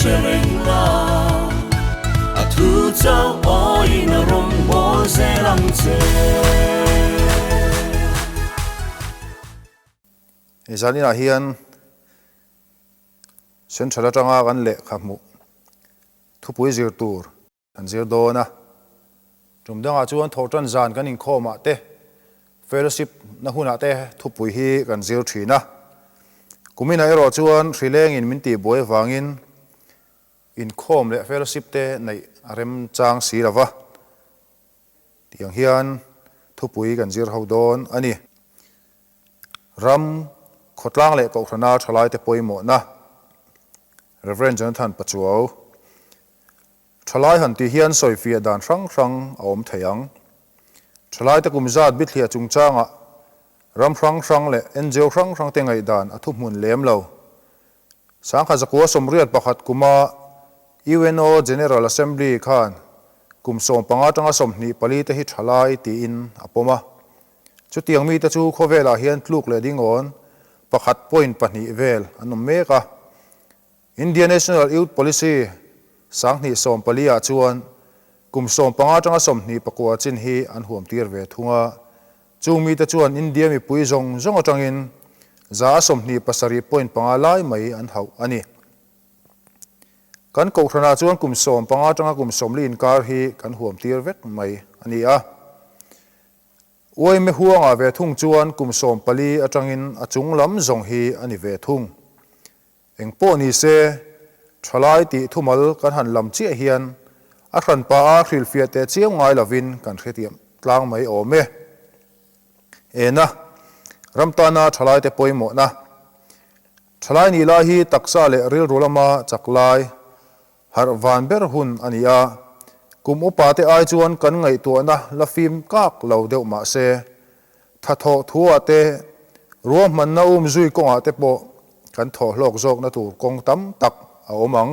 hre reng la, a thu chauh awiin a rawn bawl zel ang che. He zaninah hian Central atanga kan lehkha hmuh thupui zir tur Kan zir dawn a. Tum dangah chuan thawhtan zan kan inkhawmah te, fellowship na hunah te thupui hi kan zir thin a. Kuminah erawh chuan hrilengin min tihbuai avangin inkhawm leh fellowship te neih a remchang si lo va. Tiang hian thupui kan zir ho dawn a ni. Ram, khawtlang leh kohhrana thalaite pawimawhna, Rev. Jonathan Pachuau. Thalai han tih hian sawifiah dan hrang hrang a awm thei ang. Thalaite kum zat bithliah chungchangah ram hrang hrang leh ngo hrang hrangte ngaihdan a thuhmun lem lo. Sangha zakua 81 kuma UNO General Assembly khan kum 15 atanga 24 te hi thalai tiin a pawm a. Chutiang mite chu khawvelah hian tluk leh dingawn pakhat point pahnih vel an awm mek a. India National Youth Policy 2014 ah chuan kum 15 atanga 29 chin hi an huam tir ve thung a. Chung mite chuan India mipui zawng zawng atangin 27.5 lai mai an hauh a ni. Kan kohhranah chuan kum 15 atanga kum 40 inkar hi kan huam tir vek mai a ni a. Uaime huangah ve thung chuan kum 14 atangin a chung lam zawng hi a ni ve thung. Eng pawh ni se, thalai tih thumal kan han lam chiah hian a hranpa a hrilhfiah teh chiam ngai lovin kan hrethiam tlang mai awm e. Ena, ram tana thalaite pawimawhna. Thalai nih lai hi taksa leh rilru lama chak lai, harh van ber hun a ni a. Kum upate ai chuan kan ngaihtuahna la fim kak lo deuh mah se, Thathawh thuah te, ruahmanna um zui kawngah te pawh kan thawh hlawk zawkna tur kawng tam tak a awm ang.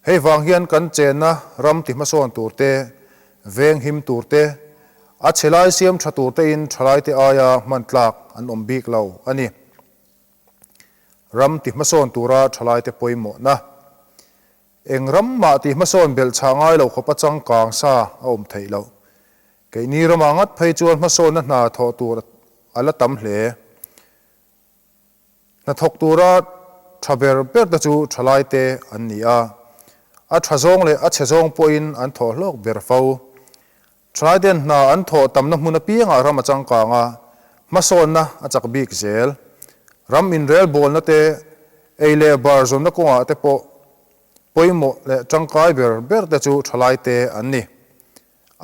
Hei vang hian kan chenna ram ti hmasawn tur te, veng him tur te, a chhe lai siam tha tur tein thalaite aia hman tlak an awm bik lo a ni. Ram ti hmasawn tura thalaite pawimawhna. Eng ram mah tih hmasawn belh chhah ngai lo khawpa changkang sa a awm theih loh. Keini ramah ngat phei chuan hmasawnna hna thawh tur a la tam hle. Hnathawk tura tha ber ber te chu thalaite an ni a. A tha zawng leh a chhe zawng pawhin an thawh hlawk ber fo. Thalaiten hna an thawh tamna hmun apiangah ram a changkang a, hmasawnna a chak bik zel. Ram inrelbawlna te, ei leh bar zawnna kawngah te pawh pawimawh leh tangkai ber ber te chu thalaite an ni.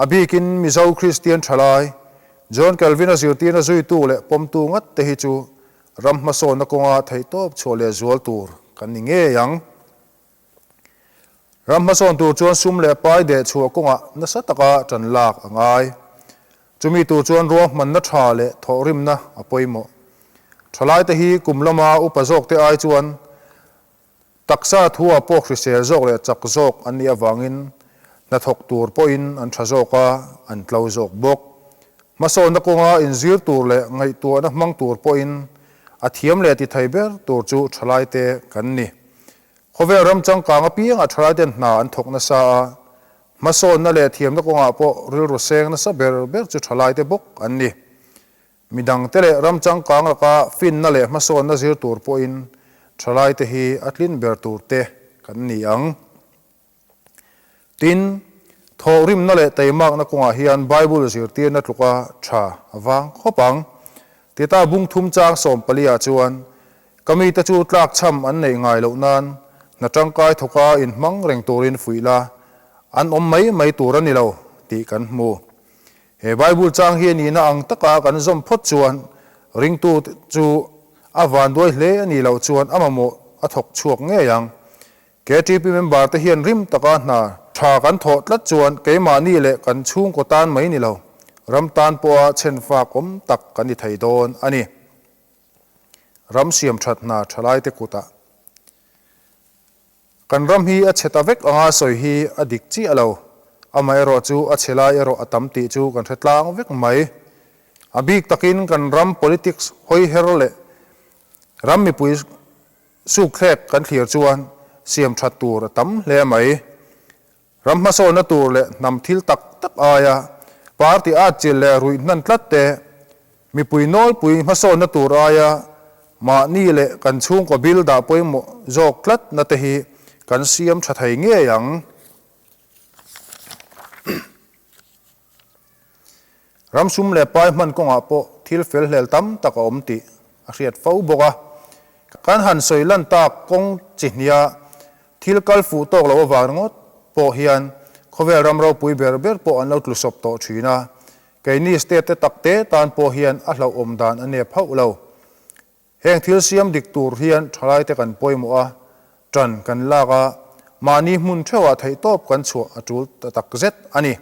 A bikin Mizo Kristian thalai, John Calvin-a zirtirna zuitu leh pawmtu ngat te hi chu ram hmasawnna kawnga theihtawp chhuah leh zual tur kan ni ngei ang. Ram hmasawn tur chuan sum leh pai deh chhuah kawngah nasa taka tan lak a ngai. Chumi tur chuan ruahmanna tha leh thawhrimna a pawimawh. Thalaite hi kum lama upa zawkte ai chuan taksa thua pawh hrisel zawk leh chak zawk an nih avangin hnathawk tur pawhin an tha zawk a, an tlo zawk bawk. Hmasawnna kawnga inzir tur leh ngaihtuahna hmang tur pawhin a thiam leh ti thei ber tur chu thalaite kan ni. Khawvel ram changkang apiangah thalaiten hna an thawk nasa a, hmasawnna leh thiamna kawngah pawh rilru seng nasa ber ber chu thalaite bawk an ni. Midangte leh ram changkang laka finna leh hmasawnna zir tur pawhin thalaite hi a tlin ber turte kan ni ang. Tin, thawhrimna leh teimakna kawngah hian Bible zirtirna tluka tha a vang khawp ang. Tita bung thum chang 14 ah chuan, Ka mite chu tlakchham an neih ngai loh nan hna tangkai thawka inhmang reng turin fuih la, an awm mai mai tur a ni lo, tih kan hmu. He Bible chang hi a nihna ang taka kan zawm phawt chuan ringtu chu a vanduai hle a nih loh chuan a mamawh a thawk chhuak ngei ang. KTP member te hian rim taka hna tha kan thawh tlat chuan keimahni leh kan chhungkaw tan mai ni lo, ram tan pawha chhenfak awm tak kan ni thei dawn a ni. Ram siam that hna thalaite kutah kan ram hi a chhe ta vek anga sawi hi a dik chiah lo, amaherawh chu a chhe lai erawh a tam tih chu kan hre tlang vek mai. A bik takin kan ram politics hawi her leh ram mipui Sukthlek kan thlir chuan siam that tur a tam hle mai. Ram hmasawnna tur leh hnam thil tak tak aia party atchilh leh ruih hnan tlat te, mipui nawlpui hmasawnna tur aia mahni leh kan chhungkaw bil dah pawimawh zawk tlatna te hi kan siam tha thei ngei ang. Ram sum leh pai hman kawngah pawh thil fel hlel tam tak a awm tih a hriat fo bawk a. Kan han sawi lan tak kawng chi hnia thil kal fuh tawk loh avang ringawt pawh hian khawvel ram ropui ber ber pawh an lo tlu sawp tawh thin a, keini state te tak te tan pawh hian a hlauhawm dan a nep hauh lo. Heng thil siam dik tur hian thalaite kan pawimawh a, tan kan lak a, mahni hmun theuhah theihtawp kan chhuah a tul ta tak zet a ni.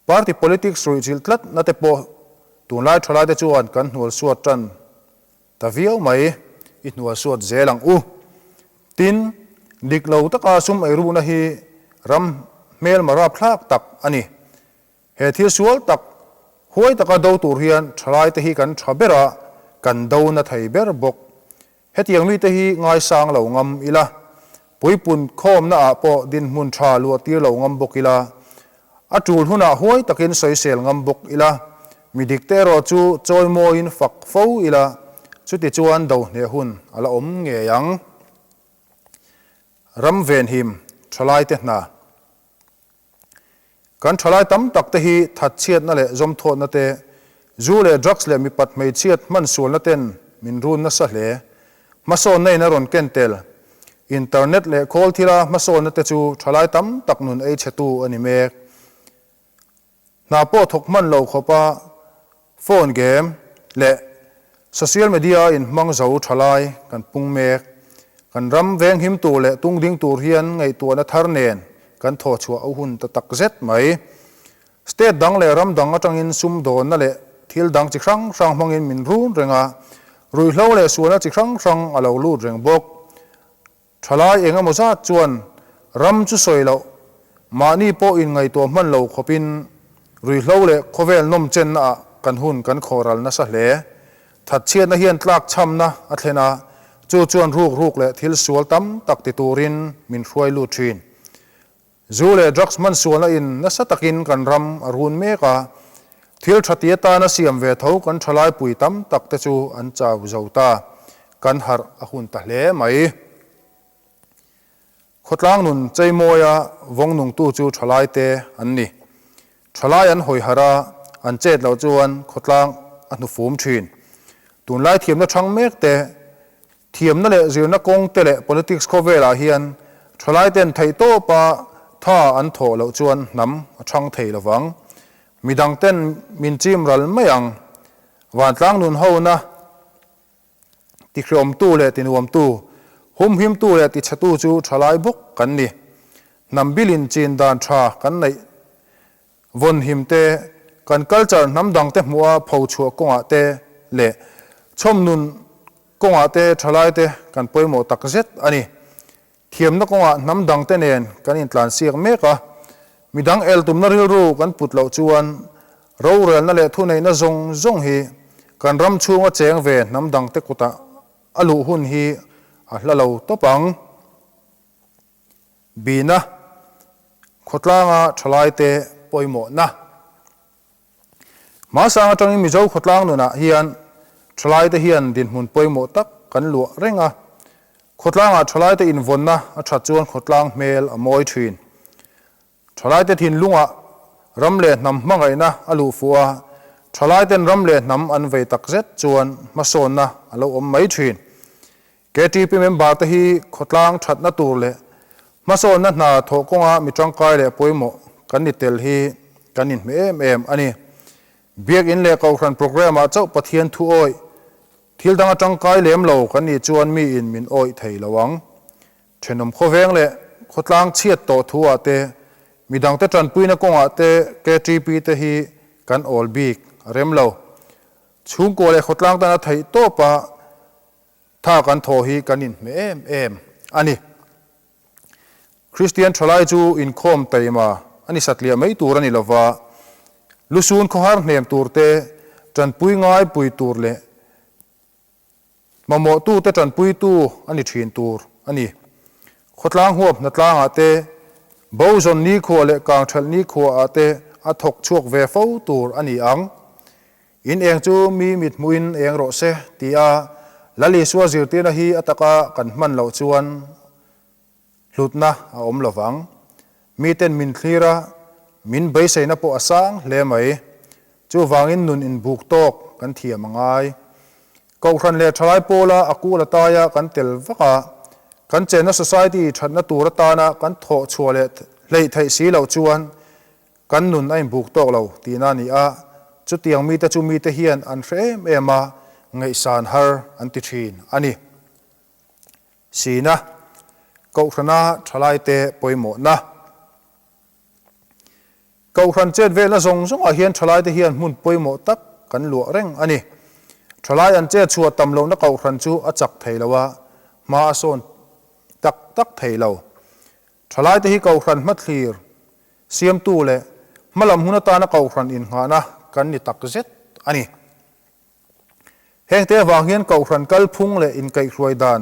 Party politics ruihchilh tlat na te pawh tunlai thalaite chuan kan hnual suat tan ta viau mai, i hnual suat zel ang u. Tin, dik lo taka sum eirukna hi ram hmelma rapthlak tak a ni. He thil sual tak, huai taka do tur hian thalaite hi kan tha ber a, kan do na thei ber bawk. Hetiang mite hi ngaisang lo ngam ila, puipun khawmna ah pawh dinhmun tha luah tir lo ngam bawk ila, a tul hunah huai takin sawisel ngam bawk ila, mi dik te erawh chu chawimawiin fak fo ila, chuti chuan do hneh hun a la awm ngei ang. Ram venhim thalaite hna. Kan thalai tam tak te hi thatchhiatna leh zawmthawtna te, zu leh drugs leh mipat hmeichhiat hman sualna ten min run nasa hle. Hmasawnna in a rawn ken tel. Internet leh khawl thila hmasawnna te chu thalai tam tak nun ei chhetu a ni mek. Hna pawh thawk hman lo khawpa Phone game leh social media in hmang zo thalai kan pung mek. Kan ram venghim tur leh tungding tur hian ngaihtuahna thar nen kan thaw chhuah a hun ta tak zet mai. State dang leh ram dang atangin sumdawnna leh thil dang chi hrang hrang hmangin min run reng a, ruihhlo leh sualna chi hrang hrang a lo lut reng bawk. Thalai eng emaw zat chuan ram chu sawi loh, mahni pawh inngaihtuah hman lo khawpin ruihhlo leh khawvel nawm chenna ah kan hun kan khawhral nasa hle. Thatchhiatna hian tlak chhamna a thlen a, chu chuan ruk ruk leh thil sual tam tak ti turin min hruai lut thin. Zu leh drugs hman sualna in nasa takin kan ram a run mek a, thil tha ti atana siam ve tho kan thalai pui tam tak te chu an chau zo ta, kan harh a hun ta hle mai. Khawtlang nun cheimawia vawng nungtu chu thalai te an ni. Thalai an hawi harh a, an chet loh chuan khawtlang a hnufum thin. Tunlai thiamna thang mek te Thiamna leh zirna kawng te leh politics khawvelah hian thalaiten theihtawpa tha an thawh loh chuan hnam a chhang thei lovang. Midang ten min chim ral mai ang. Vantlang nun hona tihriawmtu leh tinuamtu, humhimtu leh tichhetu chu thalai bawk kan ni. Hnam bilin chin dan tha kan neih Vawnhim te, kan culture hnam dang te hmuh a pho chhuah kawngah te leh chhawmnun kawngah te thalai te kan pawimawh tak zet a ni. Thiamna kawngah hnam dang te nen kan intlansiak mek a, midang el tumna rilru kan put loh chuan rorelna leh thuneihna zawng zawng hi kan ram chhunga cheng ve hnam dang te kutah a luh hun hi a hla lo tawp ang. Bina, khawtlanga thalaite pawimawhna. Hmasang atangin Mizo khawtlang nunah hian thalaite hian dinhmun pawimawh tak kan luah reng a. Khawtlangah thalaite invawnna a that chuan khawtlang hmel a mawi thin. Thalaite thinlungah ram leh hnam hmangaihna a luh fuh a, thalaiten ram leh hnam an vei takzet chuan hmasawnna a lo awm mai thin. KTP member te hi khawtlang thatna tur leh hmasawnna hna thawh kawnga mi tangkai leh pawimawh kan ni tel hi kan inhmeh em em a ni. Biakinn leh Kohhran programme ah chauh Pathian thu awih thil danga tangkai lem lo kan nih chuan miin min awih thei lo ang. Thenawm khawveng leh khawtlang chhiat tawh thu ah te, midangte tanpuina kawngah te KTP te hi kan awl bik a rem lo. Chhungkua leh khawtlang tana theih tawpa Tha kan thaw hi kan inhmeh em em a ni. Kristian thalai chu inkhawm taima a ni satliah mai tur a ni lova, lusun khawhar hnem tur te, tanpui ngai pui tur leh mamawhtute tanpuitu a ni thin tur a ni. Khawtlang huap hnatlangah te, bo zawn nikhua leh kang ṭhelh nikhuaah te a thawk chhuak ve fo tur a ni ang. In eng chu mi mit hmuhin eng rawh se tia Lal Isua zirtirna hi a taka kan hman loh chuan hlutna a awm lo vang. Miten min thlir a, min beiseina pawh a sang hle mai. Chuvangin nun inbuk tawk kan thiam a ngai. Kohhran leh thalai pawla a kul ataia kan tel vak a, kan chenna society thatna tur atana kan thawh chhuah leh hleih theih si loh chuan kan nun a inbuk tawk lo tihna a ni a, chutiang mite chu mite hian an hre em em a, ngaihsan har an ti thin a ni. Sina, Kohhrana thalaite pawimawhna. Kohhran chet velna zawng zawngah hian thalaite hian hmun pawimawh tak kan luah reng a ni. Thalai an chet chhuah tam lohna kohhran chu a chak thei lo a, hma a sawn tak tak thei lo. Thalaite hi kohhran hmathlir siamtu leh hmalam hun atana kohhran innghahna kan ni tak zet a ni. Hengte avang hian kohhran kalphung leh inkaihhruai dan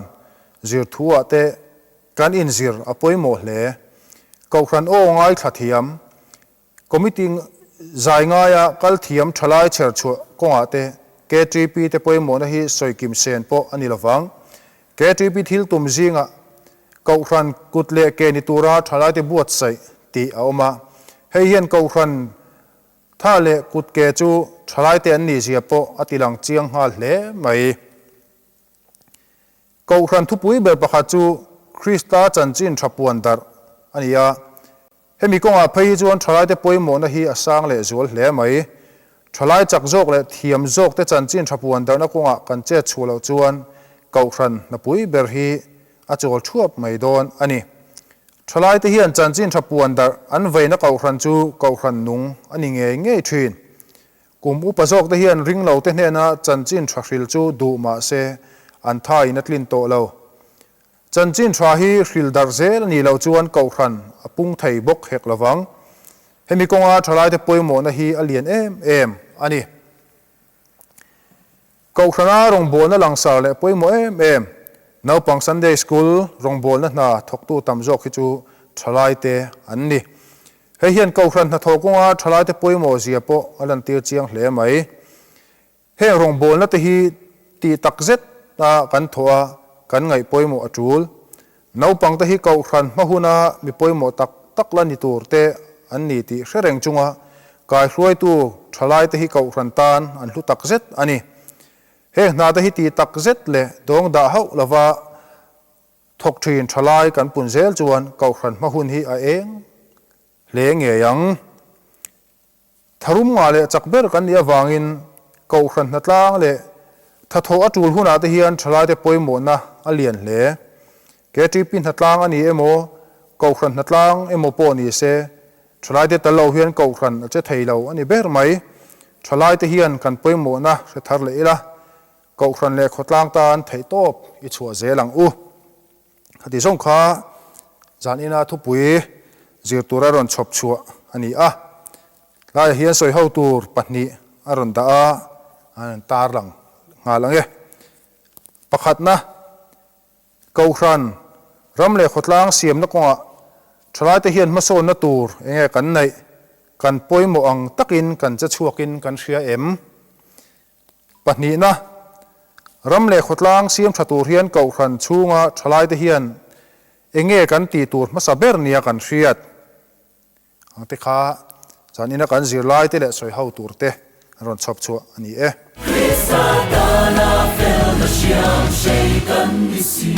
zir thuah te kan inzir a pawimawh hle. Kohhran aw ngaithla thiam, committee zai ngaia kal thiam thalai chher chhuah kawngah te KTP te pawimawhna hi sawi kim sen pawh a ni lovang. KTP thil tum zingah kohhran kut leh ke ni tura thalaite buatsaih tih a awm a. Hei hian kohhran Tha leh kut ke chu thalaite an nih zia pawh a tilang chiang nghal hle mai. Kohhran thupui ber pakhat chu Krista chanchin tha puan darh a ni a. Hemi kawngah phei hi chuan thalaite pawimawhna hi a sang leh zual hle mai. Thalai chak zawk leh thiam zawkte chanchin tha puan darhna kawngah kan chet chhuah loh chuan kohhran hnapui ber hi a chawl thuap mai dawn a ni. Thalaite hian chanchin tha puan darh an veina kohhran chu kohhran nung a ni ngei ngei thin. Kum upa zawkte hian ringlote hnena chanchin tha hril chu duh mah se an thain a tlin tawh lo. Chanchin tha hi hril darh zel a nih loh chuan kohhran a pung thei bawk hek lovang. Hemi kawnga thalaite pawimawhna hi a lian em em a ni. Kohhrana rawngbawlna langsar leh pawimawh em em, naupang Sunday School rawngbawlna hna thawktu tam zawk hi chu thalaite an ni. Hei hian Kohhran hnathawh kawnga thalaite pawimawh zia pawh a lantir chiang hle mai. Heng rawngbawlna te hi tih tak zet a kan thawh a, kan ngaih pawimawh a tul. Naupangte hi Kohhran hma huna mi pawimawh tak tak la ni tur te an ni tih hre reng chunga kaihruaitu thalaite hi Kohhran tan an hlu tak zet a ni. Heng hnate hi ti tak zet leh dawng dah hauh lova thawk thin thalai kan pun zel chuan Kohhran hma hun hi a eng hle ngei ang. Tharum ngah leh chak ber kan nih avangin Kohhran hnatlang leh thathawh a tul hunah te hian thalaite pawimawhna a lian hle. KTP hnatlang a ni emaw, Kohhran hnatlang emaw pawh ni se, thalaite tal lo hian Kohhran a che thei lo a ni ber mai. Thalaite hian kan pawimawhna hre thar leh ila, Kohhran leh khawtlang tan theihtawp i chhuah zel ang u. Khati zawng kha zan ina thupui zir tur a rawn chhawp chhuah a ni a, tlaiah hian sawi ho tur pahnih a rawn dah a, an rawn tar lang nghal ang e. Pakhatna, Kohhran ram leh khawtlang siamna kawngah thalaite hian hmasawnna tur enge kan neih, kan pawimawh ang takin kan che chhuakin kan hria em? Pahnihna, ram leh khawtlang siam tha tur hian Kohhran chhunga thalaite hian enge kan tih tur hmasa ber nia kan hriat ang te kha zan ina kan zirlaite leh sawi ho tur te an rawn chhawp chhuah a ni e. Krista tana felna hriam hrei kan ni si.